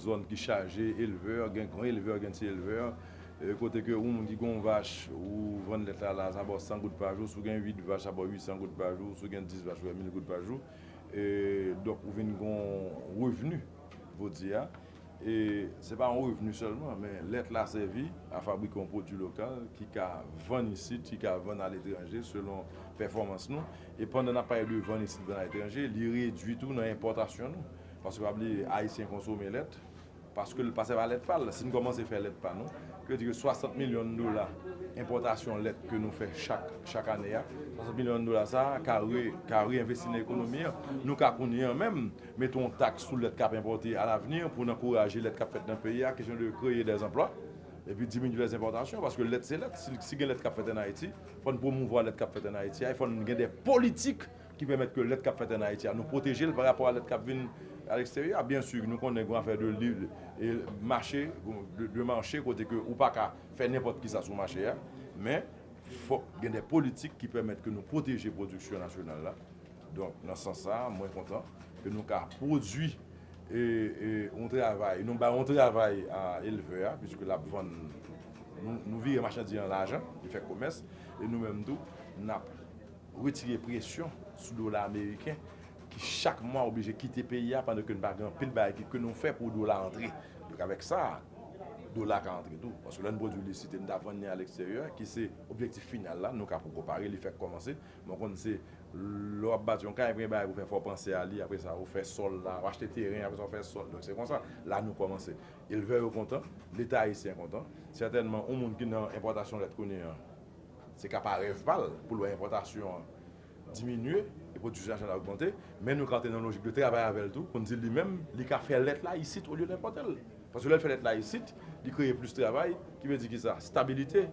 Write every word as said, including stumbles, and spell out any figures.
Zòn ki chaje elvè, gen gran elvè, gen ti elvè. E, kote ke yon moun ki gen yon vach, ou vann lèt la, la, sa ba w san goud pa jou. Si w gen uit vach, sa ba w uit san goud pa jou. Si w gen dis vach, ou gen mil goud pa jou. E, donk, ou vin gen yon revni, jodi a. E se pa yon revni sèlman, men lèt la sèvi a fabrike yon pwodui lokal ki ka vann isit, ki ka vann aletranje selon pèfòmans nou. E pandan n ap pale de vann isit, vann aletranje, li redui tou nan enpòtasyon nou. Paske pa bliye, Ayisyen konsome lèt, paske l pase pa lèt pa l. Si n kòmanse fè lèt pa nou, ki vle di ke swasant milyon dola enpòtasyon lèt ke nou fè chak, chak ane a, swasant milyon dola sa a ka, re, ka reenvesti nan ekonomi an. Nou ka kounye a menm mete yon taks sou lèt k ap enpòte alavni pou n ankouraje lèt k ap fèt nan peyi a, kesyon de kreye dèzanplwa, epi diminye lèzanpòtasyon, paske lèt se lèt. Si, si gen lèt k ap fèt ann Ayiti, fò n pwomouvwa lèt k ap fèt ann Ayiti a, e fò n gen de politik ki pèmèt ke lèt k ap fèt ann Ayiti a, nou pwoteje l pa rapò a lèt k ap vin a leksteryè. Byen si, nou konnen gen yon afè de lib e mache, de, de mache, kote ke ou pa ka fè nenpòt kisa sou mache a, men fòk gen de politik ki pèmèt ke nou pwoteje pwodiksyon nasyonal la. Donk, nan sans sa a, mwen kontan ke nou ka pwodui e, e, yon travay, nou bay yon travay a elvè a, piske l ap vann, nou, nou vire machandiz an lajan, li fè komès, e nou menm tou, n ap retire presyon sou dola ameriken ki chak mwa oblije kite peyi a pandan ke n pa gen anpil bagay ki, ke nou fè pou dola antre. Donk, avèk sa, dola ka antre tou. Paske lè n pwodui l isit e n ta vann li a leksteryè, ki se objektif final la, nou ka poko pare, li fèk kòmanse. Mwen konn se lè w ap bati yon kay, premye bagay pou w fè, fò w panse a li, apre sa, ou fè sòl la, ou achte teren, apre sa, ou fè sòl. Donk, se konsa, la nou kòmanse. Elvè yo kontan, Leta ayisyen kontan. Sètènman, yon moun ki nan enpòtasyon lèt kounye a, se ka pa rèv pa l pou l wè enpòtasyon an diminye e pwodiksyon nasyonal la ogmante, men nou ka antre nan lojik de travay avè l tou, pou n di li menm, li ka fè lèt la isit olye l enpòte l. Paske lè l fè lèt la isit, li kreye plis travay, ki vle di ki sa? Stabilite,